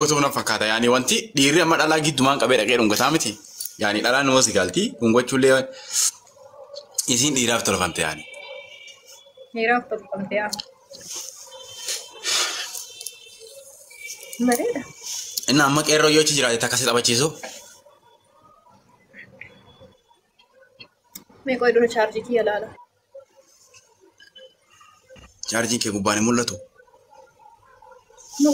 Osoo na fakkaata yaani wanti dhiirri amma dhalaa giddumaan qabee dhaqee dhungataa miti. Yaani dhalaan numa si galti dhungachuullee isiin dhiiraaf tolfamte yaani. Dhiiraaf tolfamte yaa. Bareeda. Inni amma qeerroo yoo achi jiraate takka si taphachiisu. Mee qoy dura chaarjii kiyya laala. Chaarjiin kee gubbaan hin mul'atu. No.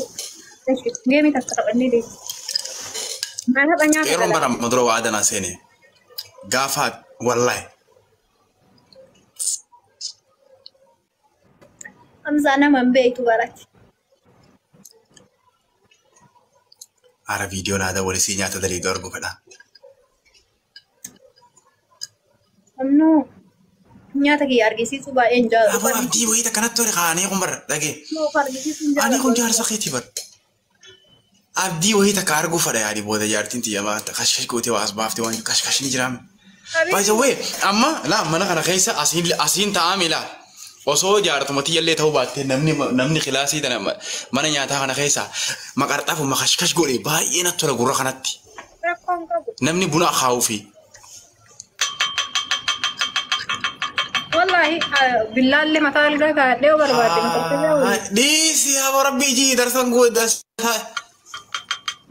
Geemii takka taphannee deemu. Maal tapha nyaata Qeerroon dalagaa? bara amma dura waa adanaa seene. Gaafa wallahi. Hamzaa nama hin beektu baratti. Ara viidiyoon aadaa walisii nyaata daliitu argu fedha. Amnuu nyaata kiyya argisiisuu baay'een jaalladhu. Aboo abdii wayii takkanatti tole kaanii kun bara dhagee. Nuuf argisiisuu hin Ani kun jaalladhu. jaarsa keetii bara. Abdii wayii takka arguu fedha yaadi booda jaartiin tiyya maal kashkash gootee waa as baaftee waan kashkash ni jiraame. By the way, amma laa mana kana keessa asiin asiin taa'ame laa. Osoo jaartuma tiyyallee ta'uu baattee namni kilaasii tana mana nyaataa kana keessa maqarxafu makashkash godhe baay'ee natti tola gurra kanatti. Rakkoon qabu. Namni buna akaawuu fi Wallaahi billaallee mataa algaa kaa'adhee yoo barbaadde maqarxee waliin. Dhiisi yaa rabbii jii darsan godha.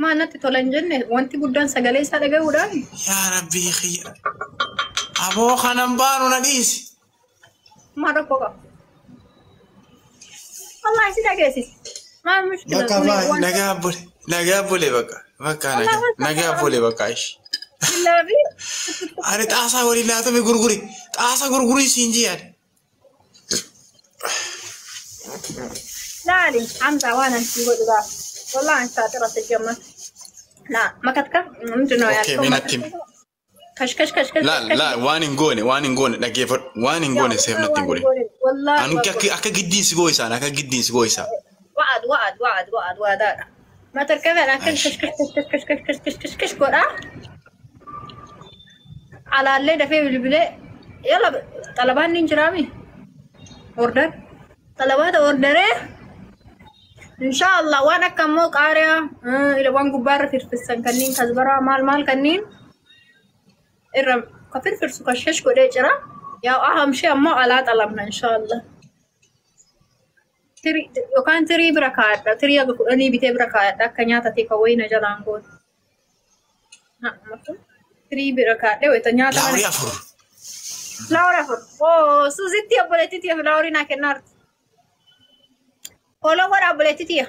Maa natti tola hin jenne wanti guddaan sagalee isaa dhagahuudhaan. Yaa rabbii kiyya. Aboo kanan baanu na dhiisi. Maa rakkoo qaba. Wallaahi si dhageessisi. Maal mushkila Bakka kun baay'ee waan nagaa bule nagaa bule bakka bakka nagaa nagaa bule bakka ishi. billaa fi Ani xaasaa waliin laatame gurguri xaasaa gurgurii siin jiyaan. Laali Hamza waan ani sii godhu laal. Wallaahi ani saaxira sijjamma. Laa makatka ምንድን ነው Okay ያልከው? mee natti himi. ከሽከሽ ከሽከሽ Laal laal waan hin goone waan hin goone dhaggeeffadhu waan hin goone seef natti hin godhin. Wallaahi Ani akka akka giddiin si gooyisan akka giddiin si gooyisan. وعد وعد وعد وعد وعد ما تركبها انا كش كش كش كش كش كش كش كش كش كش godha alaallee dafee bilbilee yalla xalabaan ni jiraami order xalabaata orderee insha Allah waan akka immoo qaariyaa waan gubbaarra firfirsan kanneen kasbaraa maal maal kanneen irra ka firfirsu kashash godhee jira yaa ahamshee ammoo alaa xalabna insha Allah. Tirii yookaan tirii bira kaa'adha. Tirii haga 10 bitee bira kaa'adha. Akka nyaata ta'e kan wayina jalaan gootu. Tirii bira kaa'adhe wayita nyaata mana. Laawurii afur. Filaaworii afur. Oo Suuzitti obboleettii tiyya filaaworii naa kennaarti. Follow godha obboleettii tiyya.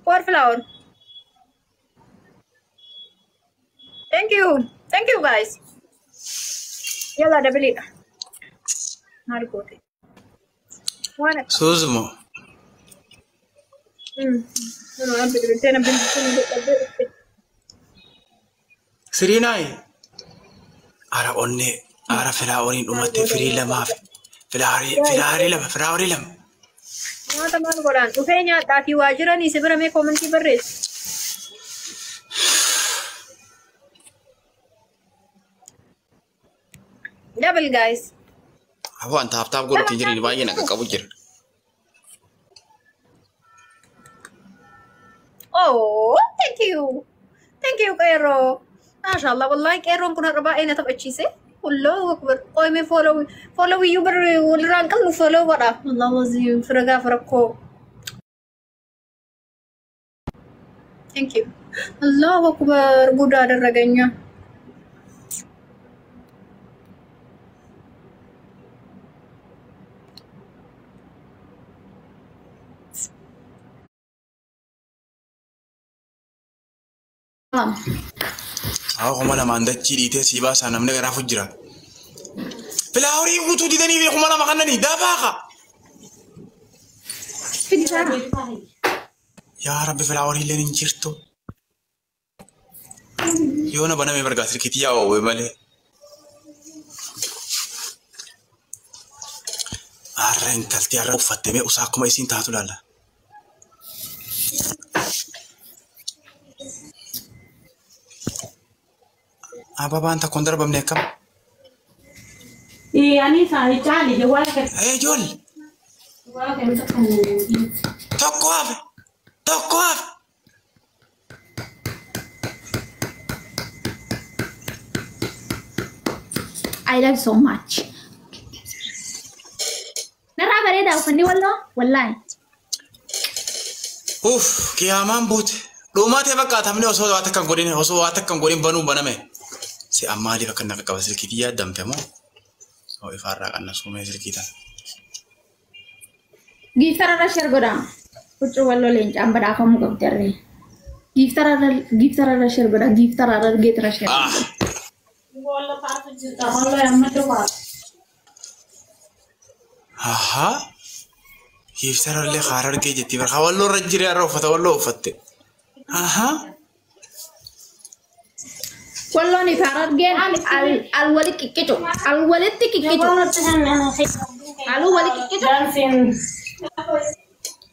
Four flower. Thank you. Thank you guys. Yalla dabiliidha. Maal goote? Waan akka. Suuzmoo. Nama bilbiltee na bilbiltee na dadhabdee dhufte. Siriinaayi. Ara onnee ara filaaworiin dhumatte firii lamaaf filaaworii lama filaaworii lama. Nyaata maal godhaan? Dhufee nyaadhaatii waa jiranii si bira mee koomentii barreessi. Double guys. Aboo an taaf taaf godhutti hin jirin baay'ee na qaqqabu jira. Oh, thank you. Thank you qeerroo. Maashaallah wallahi qeerroon kun har'a baay'ee na taphachiise. Allahu akbar. Qoy mee follow follow iyyuu barri walirraa hin qabnu follow godha. Allahu aziim fira gaafa rakkoo. Thank you. Allahu akbar ጉድ አደረገኛ። Haa 2000 dachii dhiitee sii baasaa namni garaafu jira. Filaaworii guutuu didanii fi 2000 kannanii dafaaqa. Yaa Rabbi filaaworii illee hin jirtu. Yoo na baname bargaa silkiitii yaa oowwe malee. Har'a intalti har'a uffatte mee usaa akkuma isiin taatu laalla. Ababaan takka hin darbamne akkam? Ani caali jawwaala kan. Ee ijoollee Jawwaala kan tokko hafe tokko hafe. I love so much. Narraa bareedaa uffanni walloo wallaahi. Uff, qiyaamaan buute. Dhumaatee bakka taphni osoo waa takka hin godhin, osoo waa takka hin godhin banuu baname. Si amma maaliif akka naqa qaba silkii yaaddamte moo? Oo, ifaarraa qannasuu mee silkii tana. Giiftararra share godhaa. Huccuu walloo leencaan badhaafamuu qabdi harree. Giiftararra share godhaa. Giiftararra geetara share. Ah, Walla faarsu jirta. Walla amma dhufa. Ahaa. Giiftarallee haara argee jetti bara. Walloo irra jiree har'a uffata walloo uffatte. Ahaa. Walloon ifa argeen al wali qiqqicu. Al walitti qiqqicu. Al wali qiqqicu. Dancing.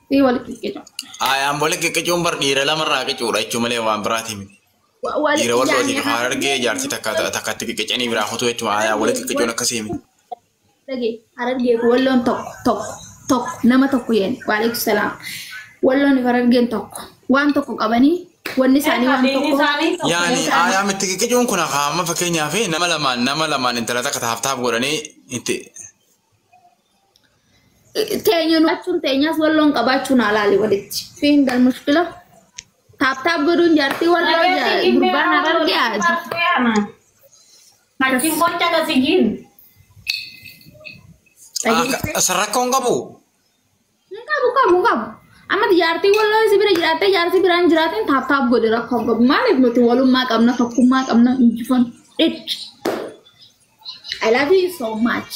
Fi wali qiqqicu. Ayaan boole qiqqicuun bar dhiira lamarraa qicuudha jechuun malee waan biraati miti. Dhiira wallootiif haara argee jaartii takka takkatti qiqqicanii biraa kutuu jechuudha. Ayaan boole qiqqicuun akkasii miti. Dhagee harargee walloon tokko tokko tokko nama tokko yeen waalaikum salaam. Walloon ifa argeen tokko waan tokko qabanii wanni isaanii waan tokko. Yaani ayaan itti qiqqicuun kun amma fakkeenyaaf nama lamaan intala takka taaf taaf godhanii itti. Teenya nu teenyas walloon qabaachuun alaali walitti. Fiin gal mushkila. Tap tap godhuun jaartii walloo gurbaan harargee. Macin qocha kasigin. Rakkoon qabu. Hin qabu, qabu, qabu. Amma jaartii walloo si bira jiraattee jaartii biraan jiraateen tap tap godhe rakkoo qabu. Maaliif nuti walummaa qabna, tokkummaa qabna, injifan. I love you so much.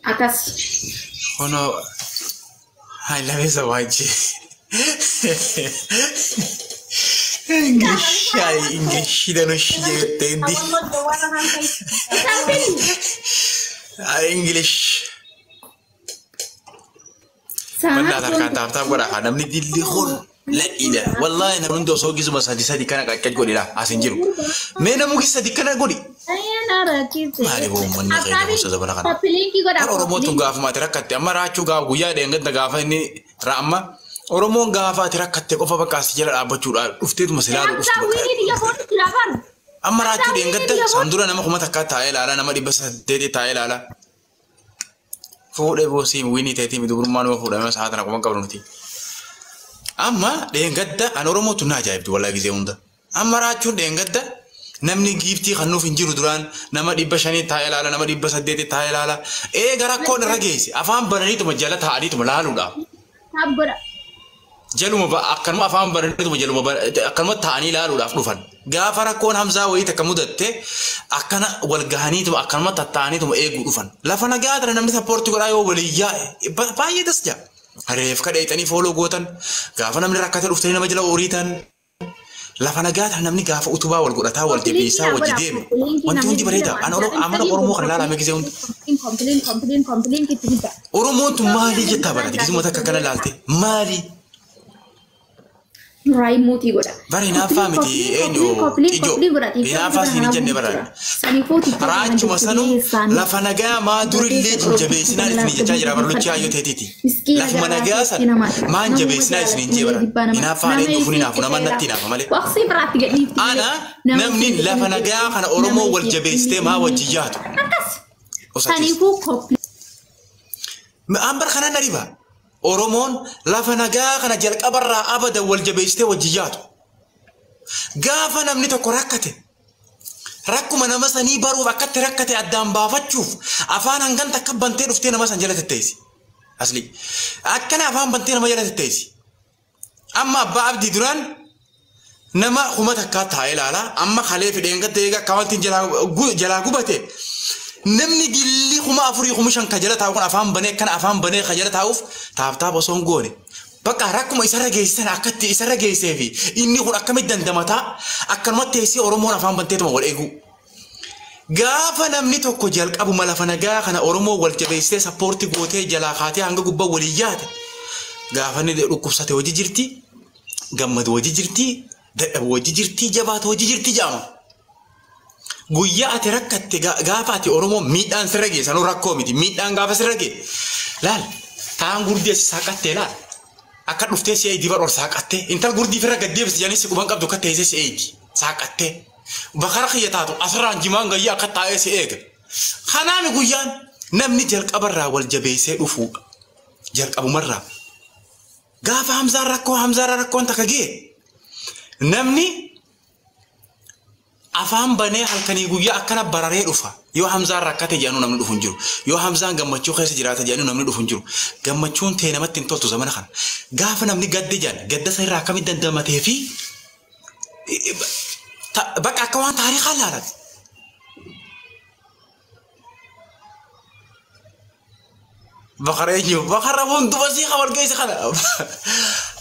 Akkas. Kunoo, I love you so much. English, English danush jettee indi. English. Bal'aa harkaan tap tap godha namni dilli kun la ila wallahi, namni hundi osoo gisuma sadi sadi kana qaqqaj godhedha as hin jiru. Mee namni sadi kana godhi. Maali uummanni keenya gosa zabana kana? Har Oromootu gaafuma ati rakkatte amma raachuu gaafa guyyaa dheengadda gaafa inni amma Oromoon gaafa ati rakkatte qofa bakka as jala dhaabbachuudha dhufteetuma si ilaaluu dhuftu bakka. Amma raachuu dheengadda san dura nama 1000 taa'ee ilaala, nama 800 taa'ee ilaala. Fuudhee boosii wiinii ta'eetii miti, dubrummaa nama fuudhame sa'a tana quban qabnu nuti. Amma dheengadda an Oromootu na ajaa'ibdi wallaahi gizee hunda. Amma raachuun dheengadda namni giiftii kan nuuf hin jiru, duraan nama 500 taa'ee ilaala, nama 800 taa'ee ilaala. Eega rakkoon irra geesse afaan bananiituma jala taa'aniituma laaluudha. Jaluma akkanuma afaan bananiituma jaluma akkanuma taa'anii ilaaluudhaaf dhufan. Gaafa rakkoon Hamzaa wayii takka mudatte akkana wal gahaniituma akkanuma tattaa'aniituma eeguu dhufan. Lafa nagaa tana namni support godhaa yoo walii yaa'e baay'ee das jaa. Reef kadheexanii follow gootan, gaafa namni rakkate dhuftanii nama jala horiitan. Lafa nagaa tana namni gaafa utubaa wal godhataa, wal jabeessaa wajji deeme wanti hundi bareeda. Ana amala Oromoo kana ilaalame gisee hundi. Oromoon tun maalii jettaa barate gisuma takka kana ilaalte maali? Nurraa mootii godha. Bara hinaaffaa miti, eenyu ijoo hinaaffaa siin hin jenne bara. Raachuma sanuu lafa nagaa maa durillee jabeessinaan isin jechaa jira bara luchii hayyoo teetiiti. Lafuma nagaa san maan jabeessinaa isin hin jee bara. Hinaaffaan eenyu fuun hinaafu nama natti hinaafa malee. Waqsii biraatti gadhiifti. Ana namni lafa nagaa kana Oromoo wal jabeessitee maa wajji yaatu. Akkas. Saniifuu koppii. An bar kana na dhiba. Oromoon lafa nagaa kana jalqabarraa abadan wal jabeessitee wajji yaatu. Gaafa namni tokko rakkate rakkuma nama sanii baruuf, akkatti rakkate addaan baafachuuf afaan hangan takka bantee dhuftee nama san jala tetteessi. Asli akkana afaan bantee nama jala tetteessi. Amma abbaa abdii duraan nama 1000 taa'ee ilaala, amma kalee fidheen gattee eega akka wanti jalaa gubate namni dilli 4000 5000 ka jala taa'u kun afaan banee akkana afaan banee ka jala taa'uuf tap tap osoo hin goone. Bakka rakkuma isarra geessisan akkatti isarra geessee fi inni kun akkamitti dandamataa akkanumatti teessee Oromoon afaan banteetuma wal eeguu. Gaafa namni tokko jalqabuma lafa nagaa kana Oromoo wal jabeessitee support gootee jalaa kaatee hanga gubbaa walii yaate, gaafa inni dhukkubsate hojii jirti, gammadu hojii jirti, dadhabu hojii jirti, jabaatu hojii jirti jedhama. Guyyaa ati rakkatte, gaafa ati Oromoo miidhaan sirra gee sanuu rakkoo miti, miidhaan gaafa sirra gee laal taan gurdii asi saaqattee laal akka dhuftee si eegi bar ol saaqattee intal gurdii firra gad deebisi jedhanii si quban qabdu akka teessee si eegi saaqattee Bakara kiyya taatu asirraan jimaan gayyaa akka taa'ee si eega. Kanaami guyyaan namni jalqabarraa wal jabeessee dhufuudha. Jalqabumarraa. Gaafa Hamzaan rakkoo Hamzaarra rakkoon takka ga'e namni afaan banee halkanii guyyaa akkana bararee dhufa. Yoo Hamzaan rakkate jedhanu namni dhufu hin jiru. Yoo Hamzaan gammachuu keessa jiraate jedhanu namni dhufu hin jiru. Gammachuun ta'e namatti hin toltu zamana kana. Gaafa namni gadde jedhan gadda isa irraa akkamitti dandamatee fi bakka akka waan taarikaa laalan. Bakara eenyu? Bakara hunduma isii kan wal geesse kana.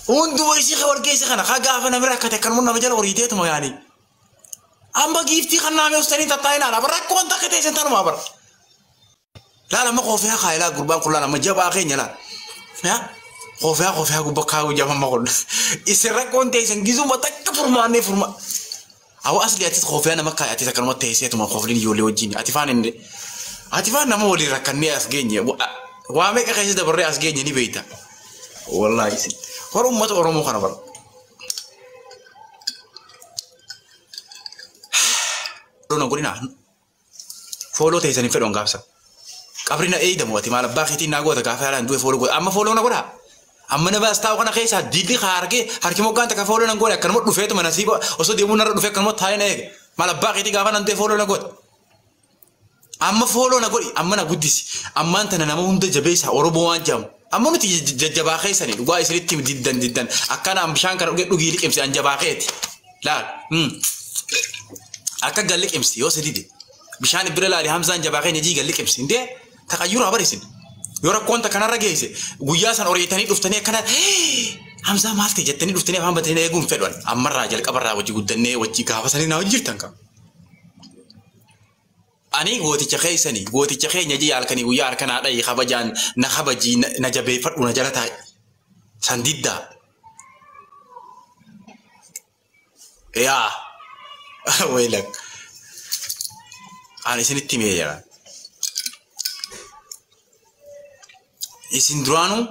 Hunduma isii kan wal geesse kana. Haa gaafa namni rakkate akkanuma nama jala horiiteetuma yaani. Amma giiftii kan naamee ustaanii tattaa'inaa laala. Rakkoon takka ta'e isin tanumaa bara. Laala amma koofee haa ilaa gurbaan kun laala amma jabaa keenya laala. Yaa koofee gubbaa kaa'u jaba amma kun. Isin rakkoon ta'e isin gizuma takka furmaannee furma. Awwa asli atis koofee nama kaa'e atis akkanuma teesseetuma koofliin ijoollee wajjin. Ati faan inni. Ati faan nama waliin rakkannee as geenye. Waa meeqa keessa dabarree as geenye ni beekta. Wallaahi isin. Hora uummata Oromoo kana bara. Follow na godhina. Follow teessanii fedhoon gaafsa. Qabri na eeydamu ati maal abbaa keetiin naa goota gaafa yaalaan du'e follow godha. Amma follow na godha. Amma nama as taa'u kana keessaa diidli haa argee harki moggaan takka follow na godhe akkanuma dhufeetuma nasiiba osoo deemuu narra dhufee akkanuma taa'ee na eega. Maal abbaa keetii gaafa nan du'e follow na godha. Amma follow na godhi amma na guddisi. Ammaan tana nama hunda jabeessa Oromoo waan jedhamu. Amma nuti jajjabaa keessanii dhugaa isinitti diddan diddan akkanaan bishaan kana dhugee dhugii liqimsi an jabaa keeti. Laal. Akka galli qimsi yoo si dide bishaan bira laali Hamzaan jabaa keenya jii galli qimsi indee taqayyuraa barisin yoo rakkoon takkanarra geesse guyyaa san oriitanii dhuftanii akkana Hamzaa maal ta'e jettanii dhuftanii afaan batanii eeguun fedhan ammarraa jalqabarraa wajji guddannee wajji gaafa sanii naa hojjirtan qaba. Ani gooticha keessanii gooticha keenya jii halkanii guyyaa harkanaa dhayi kabajaan na kabajii na jabeeffadhu na jala taa'i san diddaa. Yaa. Waylak. Ani isinitti himee jira. Isin duraanuu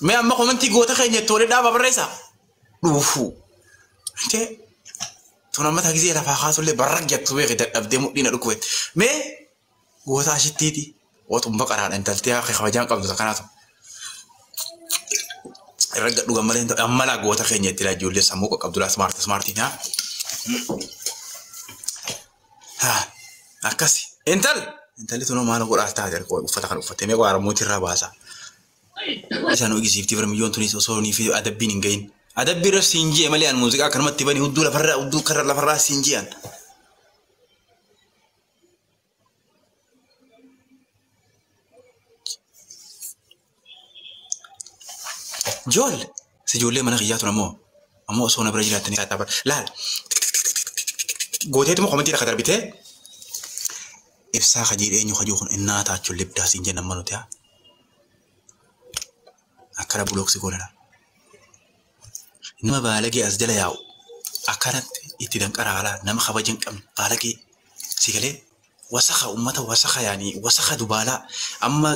mee amma komantii goota keenya itti walii dhaaba barreessaa? Dhuufuu. Intee tun amma taksii lafaa kaasullee barra jettu beeki dadhabdee mudhii na dhukkubette. Mee goota ashittiiti waxuma baqaraadha intaltee haa kabajaan qabdu kanaatu. Irra gadhu malee amma laa goota keenya itti ijoollee sammuu qaqqabdu laa smaarti smaartiin haa. Haa akkasi intal intalli tunuu maal godhaa taate uffata kan uffattee mee qoraa mootii irraa baasa. Isaan hojii firmiyyoon tunis osoo nii fi adabbiin hin gahin. Adabbii irra siin ji'e malee an muuziqaa akkanumatti bani hudduu lafarraa hudduu karra lafarraa siin ji'an. Joolle si ijoollee mana kiyyaa tun ammoo osoo na bira jiraattanii taataa bara laal gooteetuma komantii dhaka darbitee ibsaa kajiidhe eenyu kajuu kun innaa taachuun libdaa siin jennan maluti haa akkana bulooksi goonana. Nama baalagee as jala yaa'u akkanatti itti danqaraa alaa nama kabaja hin qabne baalagee si galee wasakha uummata wasakha yaanii wasakha dubaalaa amma.